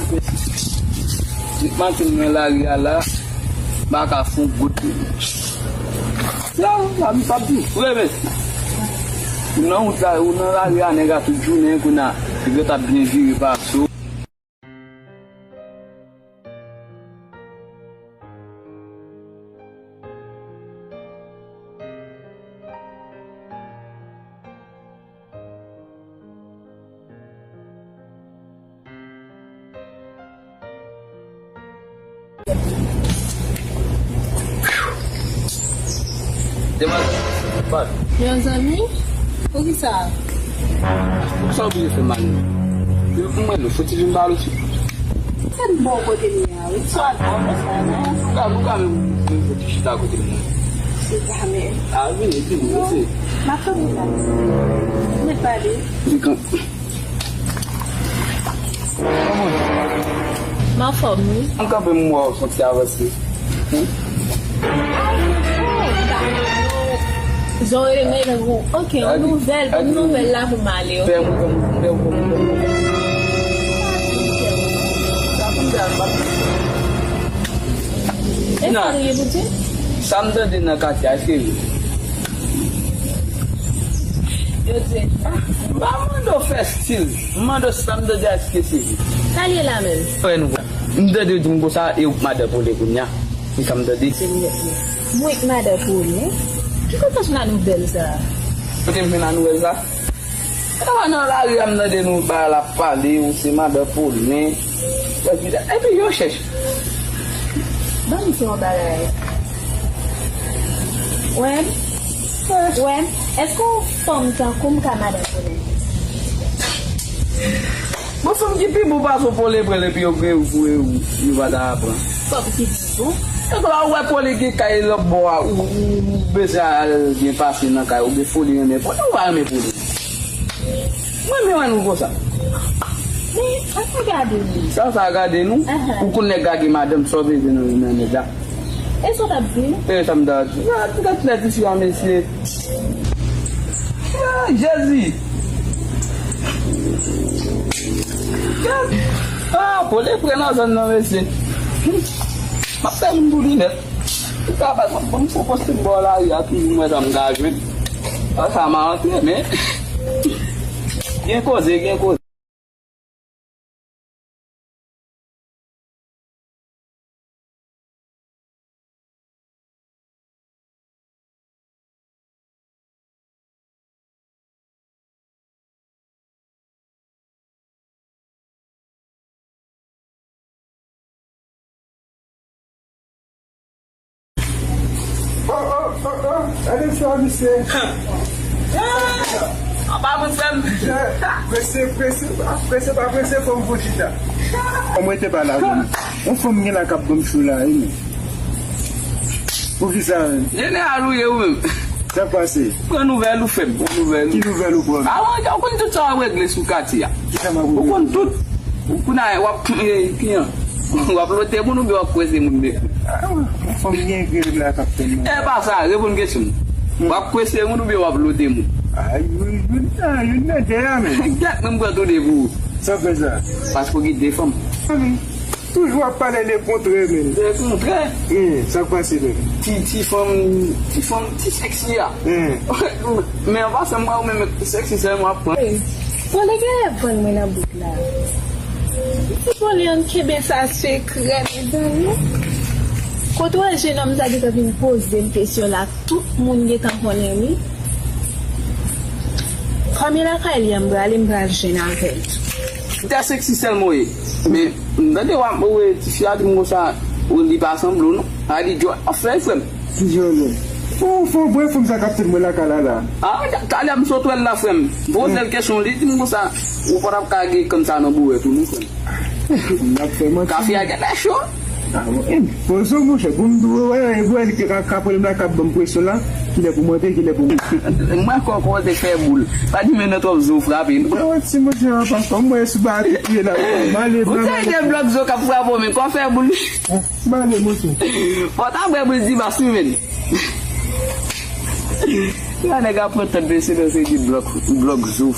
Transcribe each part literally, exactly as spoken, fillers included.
Depi maten m nan lari a la, m pa ka fè yon gout. La, la, m p ap di vre, mesye. Ou nan wout la, ou nan lari a, nèg la tout jounen, kounye a, nèg yo t ap byen vire pase w. Demwazèl, pa. Mezanmi, poukisa? Poukisa w oblije fè mal? Yo, mwen, nou foti vin ba l osi. Sa n bon kote m ye a, wi. Swa a, mwen sa, non. Ka, nou ka menm, menm foti chita kote m nan. Se pa menm. A, vini, vini, non, mesye. M ap tann ou la. Mwen pale. Di kan. M anfòm, wi. An kanpe m wè w santi avanse. Jan w rele m nan, ok, yon nouvèl, bon nouvèl la pou m ale, ok. Fè m, fè m, fè m, fè m, fè m. E sa w gen pou di? Sa m tande nan katye a, èske vre? Yo di. M pa mande w fè stil. M mande w sa m tande a, èske se vre? Sa l ye la menm? Frè nou. M tande yo di m konsa, e ou k madan Pole kounye a. Se sa m tande. Mwen k madan Pole? Ki kote w jwenn nouvèl sa a? Kote m jwenn nouvèl sa a? Epa nan lari a m tande nou ba l ap pale, ou se madan Pole. Epi yo chèche. Ban m di yon bagay. Wè m, wè m, èske yon fanm tankou m ka madan Pole? Bon, fanm ki pi bon pase w Pole pran l epi yo gen ou pou ou, yo pa ta pran. Fanm ki pi bon? Epi w wè Pole gen kay lòt bò a, ou, ou, ou bezwen al byen pase nan kay, ou gen foli renmen Pole, ou pa renmen Pole. Mwen menm wè nou konsa. Men, ann gade nou. Sa, sa gade nou? Ahan. Ou konn nèg la gen madanm, sa w bezwen nan, nan nèg la? E sa w t ap di? E sa m t ap di. Ah, gad nèg isi a, mesye. Ah, Jezi. Gad. Ah, Pole prè nan zòn nan, mesye. M ap fè moun pou li nèt. Ou ka bay mwen, bon, m fò poste m bò lari a, toujou m wè sa m ka jwenn. Sa, sa m a antre, men gen koze, gen koze. Oh, oh, oh, oh, gade sa, misye. Apa moun fè m? Prese, prese, prese, pa prese, fò m fon chita. Fò m rete pa la, wi. Yon fanm gen la k ap ban m chou la, wi, men. Poukisa menm? Jeneral ou ye ou menm. Sa k pase? Pran nouvèl ou, frè m, pran nouvèl ou. Ki nouvèl ou pran? A, ou konn tout sa w ap regle sou katye a. Kisa m ap regle? Ou konn tout. Ou kounye a, w ap, eh, ki an? W ap lote moun oubyen w ap kwese moun de? A, fanm gen grenn la k ap fè m. E pa sa, reponn kesyon m. W ap kwese moun oubyen w ap lote moun? A, youn, youn nan, youn nan de a, men. Gèt, mwen m pran tou de pou ou. Sa fè sa? Paske w gen de fanm. Toujou ap pale lekontrè, men. Lekontrè? Wi, sa k pase, men? Ti, ti fanm, ti fanm, ti sèksi a. Men an pasan, m wè ou menm sèksi sèlman ap pran. Pole genlè vann mwen nan bout la. Ti Pole, ann kenbe sa sekrè, mezanmi. Kote w wè jenòm sa gentan vin poze m kesyon la, tout moun gentan konnen li. Kòm e lakay li an m prale, m pral jwenn avè l. Tè sèksi sèlman w ye. Men, m tande w ap, ou wè, tifi a di m konsa, ou li pa sanble w non. A di, Djo ap fè, frè m. Ti Djo non. Fò, fò, bwè fanm sa k ap tann mwen lakay la, la. A, ta-, talè m sot wè l la, frè m. M poze l kesyon, li di m konsa, ou pa t ap ka gen kann sa nan bourèt ou non, frè m. N ap fè manti. Kafe a genlè cho. A, bon, poze w, monchè, pou m di w, wè, e bwè li ka, ka pran m la, k ap ban m presyon la, kilè pou m antre, kilè pou m. Mwen kwè w kòmanse fè boul. Pa di men nan twòp zo frape, non. Mwen wè ti monchè an pasan, mwen sou ba piye la. M ale, m ale. Ou se de blòk zo k ap frape w, men kò fè boul. M ale, monchè. Fò w ta bwè boul di bas, wi, men. La nèg ap pran tèt de se nan se di blòk, blòk zo.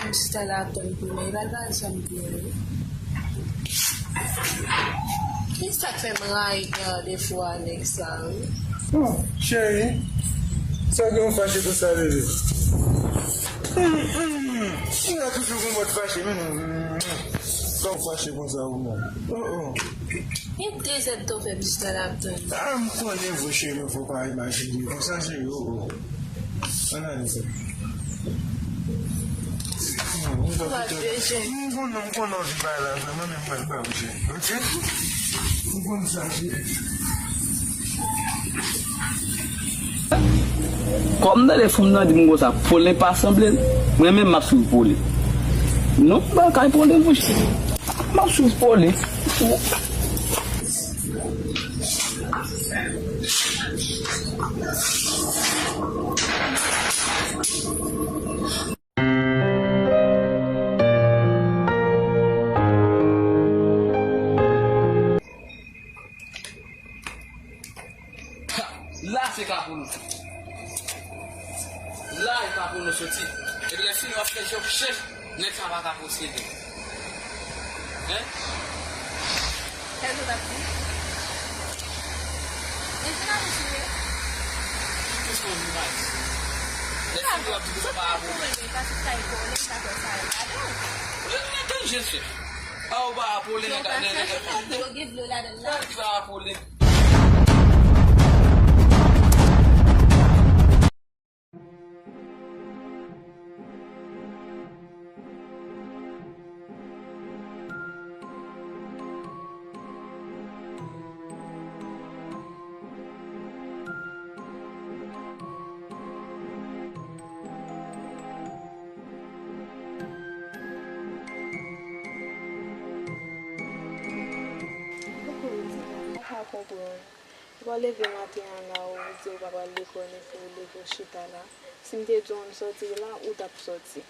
Chita la ap tann pou mwen, li pa janm vini. Ki sa k fè m rayi gade fo a nèg sa, wi? Oh, cheri, sa gen w fache konsa, bebe? Hum, hum. Ou la toujou gon mòd fache, men non. Sa w fache konsa, ou non? Oh, oh. Gen de zèdtan w fè m chita la ap tann. Ah, m konnen vre, cheri, men fò w pa imajine konsa, cheri, oh, oh. Ann ale sa. M konnen, m konnen w vin pale la, mwen menm mwen pa oblije. Ok? M konn sa, cheri. Kòm nan lè fanm nan di m konsa, Polen pa sanble l, mwen menm m ap swiv Polen. Non, bagay Polen, monchè. M ap swiv Polen. Ha! La se ka pou nou. La e ka pou nou soti. Epi lè fini w ap fè jòf chèf, nèg sa pa ka posede. Hein? Sa yo t ap di? Men jounalist ou ye? Kis konn jounalist? Lè fini w ap di konsa pa apou. Mwen pa sou sa e konnen, sa fè sa e gade w. Lè nan tan jèf chèf. A ou pa apou li nan ka. Yo gen dlo ladan l la. Ki pa apou li. Ou pa leve maten an la, ou di ou pa pral lekòl, men fò ou leve, ou chita la. Si m te di w ann sòti la, ou t ap sòti.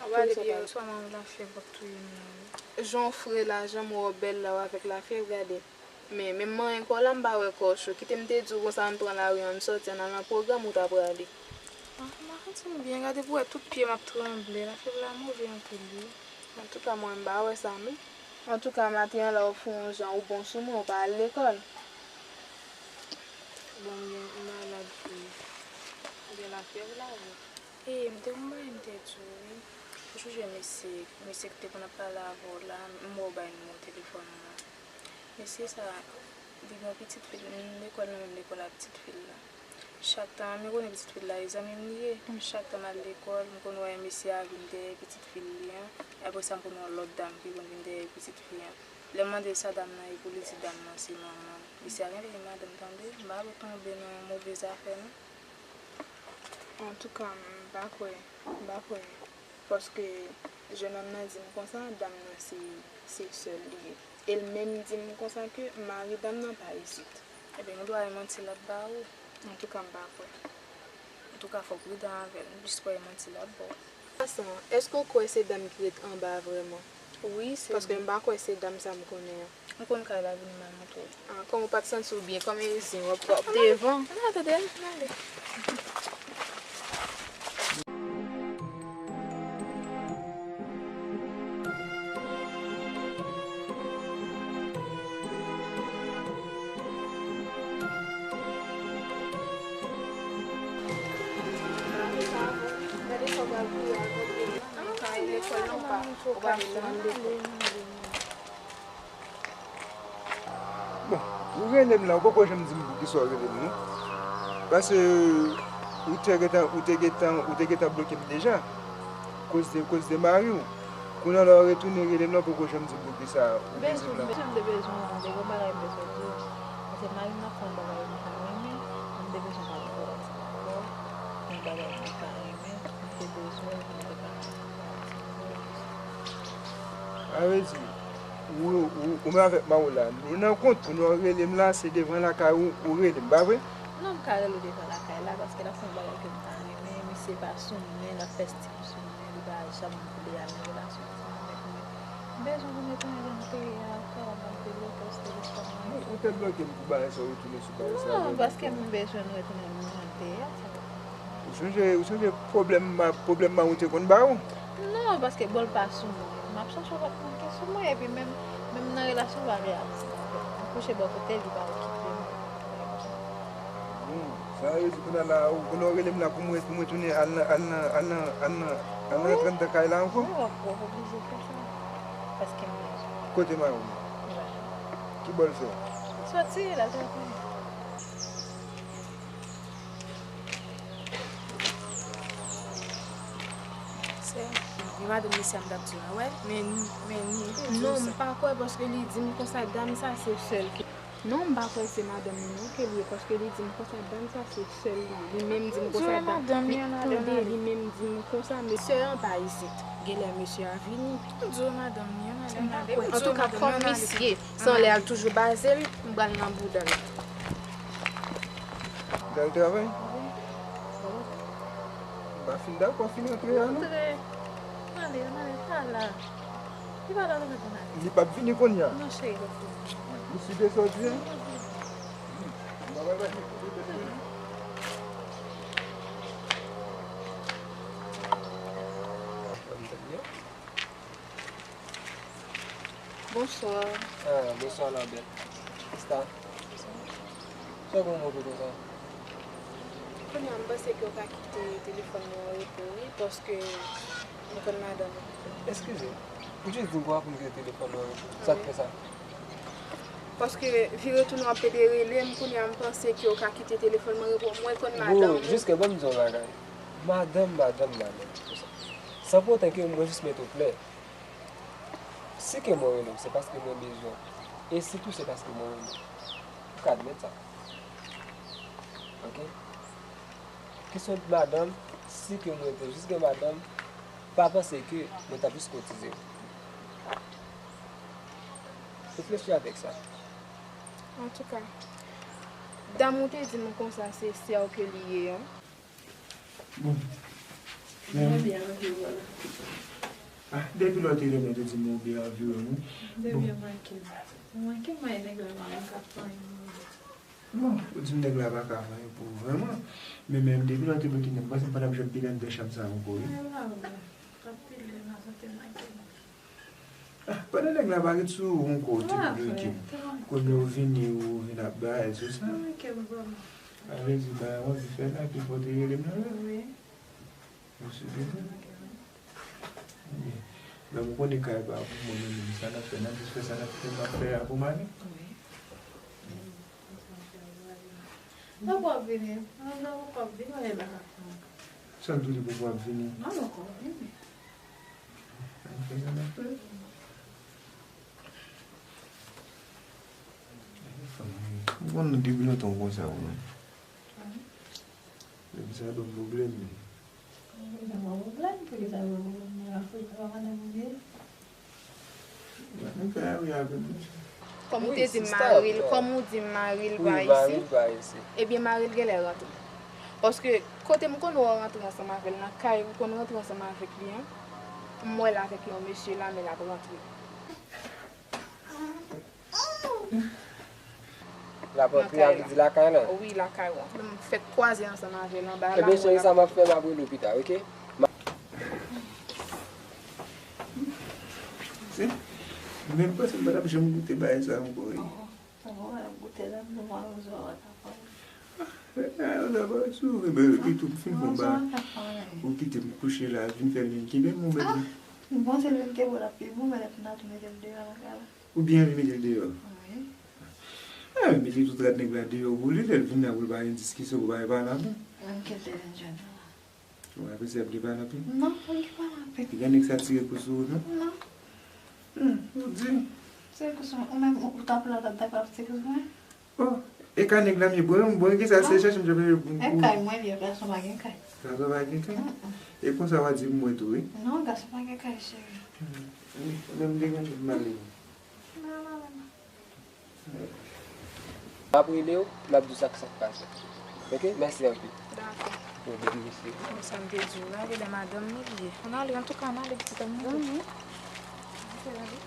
Ou pale byen, oswa manman lafyèv ap touye m nan, wi. Jan w fre la, jan m wè w bèl la, w avèk lafyèv, gade. Men, menm manyen kò w la, m pa wè kò w cho. Kite m te di w konsa, ann pran lari, ann sòti, ann al nan pwogram, ou ta prale. Ah, m pa santi m byen, gade pou w wè tout pye m ap tranble, lafyèv la move anpil, wi. Antouka, mwen, m pa wè sa, non. Antouka, maten an la, w fè yon jan, ou bon sou mwen, ou pa al lekòl. Bon, m gen, m malad vre. M gen lafyèv la, wi. E, m te gon bagay m te di w, wi. Ou sonje mesye, mesye ki te konn ap pale avè w la, m wè w bay nimewo telefòn mwen. Mesye sa, li gen yon pitit fi l, m lekòl nan menm lekòl ak pitit fi l la. Chak tan, m konnen pitit fi l la, e zanmi m li ye. Chak tan m al lekòl, m konn wè mesye a vin dèyè pitit fi l li an. Apre sa, m konn wè lòt dam ki konn vin dèyè pitit fi an. Lè m mande l sa dam nan ye pou li di dam nan se manman l. Mesye a genlè gen madanm tande, m pa vle tonbe nan yon move zafè non. Antouka, m pa kwè, m pa kwè. Paske jennonm nan di m konsa, dam nan se, se sè l li ye. E l menm di m konsa ke mari dam nan pa isit. Ebyen, ou dwa wè manti l ap ba ou. Antouka, m pa kwè. Antouka, fò w pridan avè l. M plis kwè e manti l ap ba w. An pasan, èske w kwè se dam ki ret anba a vrèman? Wi, se li. Paske m pa kwè se dam sa m konnen an. M konn kay la, vini m al montre w. Ah, kòm ou pa t santi w byen, kòm e zen w ap, w ap devan. Ann ale, tande, ann ale. Bon, ou rele m la, ou poko janm di m poukisa w rele m, non. Paske ou te gentan, ou te gentan, ou te gentan bloke m deja. Koz de, koz de mari w. Kounye a la w retounen rele m la, ou poko janm di m poukisa ou rele m la. Bezwen, m te bezwen w, m te gon bagay m bezwen di w. Paske mari m ap fè yon bagay m pa renmen, m te bezwen pale avè w ansanm avè w. Yon bagay m pa renmen, m te bezwen w, m te pa renmen. A vle di, ou, ou, ou menm avèk mari w la, nou nan kont pou nou rele m la, se devan lakay ou, ou rele m, pa vre? Non, m ka rele w devan lakay la, paske l ap fè yon bagay ke m pa renmen, misye pa sou mwen, l ap fè stil sou mwen, li pa janm vle al nan relasyon ansanm avèk mwen. M bezwen pou m retounen vin peyi a ankò, m ap vle blokè w sou telefòn mwen. Ou te bloke m pou bagay sa, ou retounen sou bagay sa. Non, paske m bezwen nou retounen vin peyi a, sa. Ou sonje, ou sonje pwoblèm ma, pwoblèm mari w te konn ba ou? Non, paske bon, l pa sou mwen. M ap chèche yon lòt moun ki sou mwen, epi menm, menm nan relasyon, pa gen atis. M kouche bò kote l, li pa okipe m. Bon, sa vle di kounye a la, ou, kounye a ou rele m la pou mwen, pou mwen tounen al nan, al nan, al nan, al nan, al nan trant kay la ankò? Wi, w ap, w ap oblije fè sa. Paske m bezwen. Kote mayo m? Ki bò l fè? Soti, l al travay. Se, e madanm mesye a m t ap di w la, wè, men ni, men ni, li te di w sa. Non, m pa kwè, paske li di m konsa, dam sa se sèl ke. Non, m pa kwè se madanm li non ke li ye, paske li di m konsa, dam sa se sèl li. Li menm di m konsa, dam, li, tande, li menm di m konsa, mesye an pa isit. Genlè mesye a vini. M di w madanm li an ale, m pa kwè. Antouka, kòm misye sanble al toujou baze l, m pral nan bouda l. L al travay? Wi. M pa fin dakò, fin rantre a non. Rantre. Ale, ale, pa la. Li pa la, li pa la. Li p ap vini kounye a. Non, cheri, l ap vini. Li site sòti a? M pa bay bagay pou li. Bonswa. Ah, bonswa, Lambert. Sista. Sa w konn montre konsa? Kounye a, m panse ke w ka kite telefòn mwen an repo, wi, paske m konn madanm ou. Eskize, ou jis di m pou w ap kite telefòn mwen an repo. Sa k fè sa? Paske vire tounen w ap pede rele m, kounye a, m panse ke w ka kite telefòn mwen repo. Mwen konn madanm ou. Bon, jiske ban m di w yon bagay. Madanm, madanm, madanm, konsa. San potan ke mwen jis mete w klè. Si ke mwen rele w, se paske mwen bezwen w. E sitou se paske mwen renmen w. Ou ka admèt sa. Oke? Kesyon madanm, si ke mwen te jis gen madanm, pa panse ke mwen t ap jis kotize w. Reflechi avèk sa. Antouka, dam ou te di m konsa se sè w ke li ye an. Bon. Mwen byen anviwon la. Ah, depi lè w te rele m, ou te di m ou byen anviwon, wi. Ou te byen manke m. Ou manke m, men nèg la pa ka fè anyen pou mwen. Bon, ou di m nèg la pa ka fè anyen pou ou vrèman. Men menm depi lè w te bloke nèg, m panse m pa t ap janm pile anndan chanm sa a ankò, wi. Mwen pa vle. T ap pile nan sante manke m. Ah, pandan nèg la pa ret sou ou ankò, ou te bloke. Kounye a ou vini, ou vin ap bay sou sa. Sa vle di, bagay ou anvi fè la, ki fè w te rele m nan la? Wi. Ou sou de mwen? Wi. Bon, ou konnen kay pa pou mwen menm, sa n ap fè, n ap jis fè sa n ap fè, n ap fè a pou m ale? Wi. Mwen poko vini. Mwen poko vini, mwen la. Sa l di w li poko ap vini? Mwen poko vini. Ou konn depi lontan ou konsa ou menm. Depi sa ban m pwoblèm. Ban w pwoblèm? Poukisa ban w pwoblèm? Mwen la fè sa pa madanm ou ye? Mwen fè a wi avè m. Kòm ou te di m mari l, kòm ou di m mari l pa isit, ebyen mari l genlè rantre. Paske kote m konn wè w rantre ansanm avè l, nan kay ou konn rantre ansanm avèk li an, m wè l avèk yon mesye la, men l ap rantre. L ap rantre, a vle di lakay la? Wi, lakay ou an. M fèk kwaze ansanm avè l anba la. Ebyen, cheri, sa m ap fè, m ap rele w pita, oke? Se, men m panse m pa t ap janm goute bagay sa ankò, wi. Tankou w ap goute la, m di w a, ou zò w ap fè. Ah, sa pa sou, men epi tou, m fin fè yon bagay. Ou kite m kouche la, vin fè l vin kenbe m, ou mèt. Ah, m panse l vin kenbe w, l ap pi bon, men lè kounye a tou mete l deyò lakay la. Oubyen li mete l deyò? Wi. Ah, mete tout rad nèg la deyò pou li, lè l vin la pou l pa gen diskisyon, pou l pa gen pale anpil. Mwen kite l vin jwenn ou la. Ou pa panse y ap gen pale anpil? Non, pa gen pale anpil. Piga nèg sa tire kou sou ou, non? Non. Hmm, ou di. Tire kou sou mwen. Ou menm, ou, ou t ap la, w t ap dakò ap tire kou sou mwen? Oh, e ka nèg la m ye, bon, bon, gen sa, se chèche m ap fè pou m. E kay mwen li ye, gason pa gen kay. Gason pa gen kay? Mm, mm. E konsa w a di m mwen tou, wi. Non, gason pa gen kay, cheri. Hmm. Wi, men m te gen pou m ale. M ap rele w, m ap di w sa k, sa k pase. Oke? Mèsi anpil. Dakò. Pwoblèm, mesye. Bon, sa m te di w la, genlè madanm li ye. Ann ale, antouka, ann ale, pitit, ann ale. Ann ale.